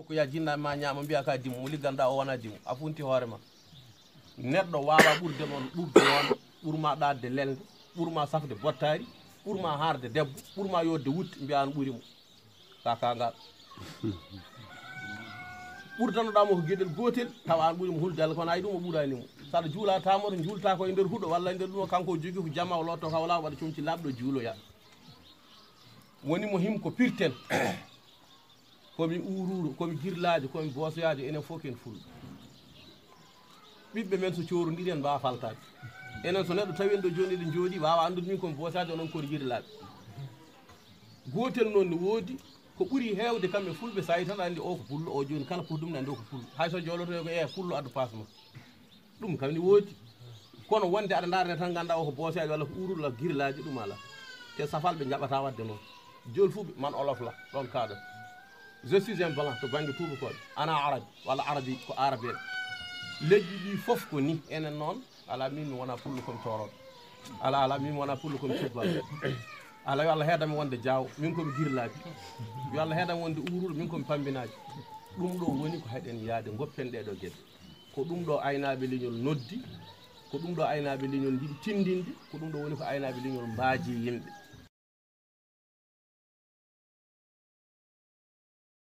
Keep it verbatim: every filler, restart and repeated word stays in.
Ko ya jinna ma ñaama mbiya ka dimu, mo ligganɗa o wona dimu, a funti hoore ma. Neɗɗo wawa ɓurde noon, ɓurde noon, ɓurma ɗaatde lelnde, ɓurma safde bottaari, ɓurma haarde debbo, ɓurma yodde wutte, mbiya an ɓuri mo. Ka kangal. Ɓurdanoɗa mo ko geɗel gotel, tawa an ɓuri mo hulde Allah, kono ay ɗum o ɓurani mo. Saɗa juula tamoto, juulta ko e nder huɗo walla e nder ɗum, kanko o jogui ko jamma, o lotto ka wala waɗa comci laɓɗo juuloya. Woni mo him ko pirten. Komi uruuru, komi girlaajo, komi boosoyaajo, enen fof ken fulɓe. Ɓiɓɓe men so coorodiri en mbaawa faltaade. Enen so neɗɗo tawi en ɗo jooni eɗen jooɗi, waawa anndude min komi boosoyaajo, onon koon girlaaɓe. Gootel noon ne woodi, ko ɓuri heewde kam e fulɓe, so a yii tan aɗa anndi o ko pullo, o jooni kala ko ɗum ne anndi o ko pullo. Hay so jooloto ko e pullo addu paas ma. Ɗum kam ne woodi. Kono wonde aɗa ndaarane tan ngannda o ko booseejo walla ko uurul walla girlaaji ɗum ala. Te safal ɓe njaɓata waɗde noon. Jolfuɓe man olof la ɗon kaɗo. Je suis un blanc to bannge tuubakooɓe. Ana arabi walla arabi ko arabeeɓe. Leƴƴi ɗi fof ko ni enen noon. Ala min mi wona pullo komi tooroɗo. Ala ala min mi wona pullo komi cubbaɗo. Ala yo Allah heedami wonde jaawo min komi girlaaji. Yo Allah heedami wonde uuruɗo min komi pambinaaji. Ɗum ɗo woni ko heɗen yaade goppen ɗeɗo geɗe. Ko ɗum ɗo aynaaɓe leñol noddi, ko ɗum ɗo aynaaɓe leñol njiɗi tinndinde, ko ɗum ɗo woni ko aynaaɓe leñol mbaaji yimɓe.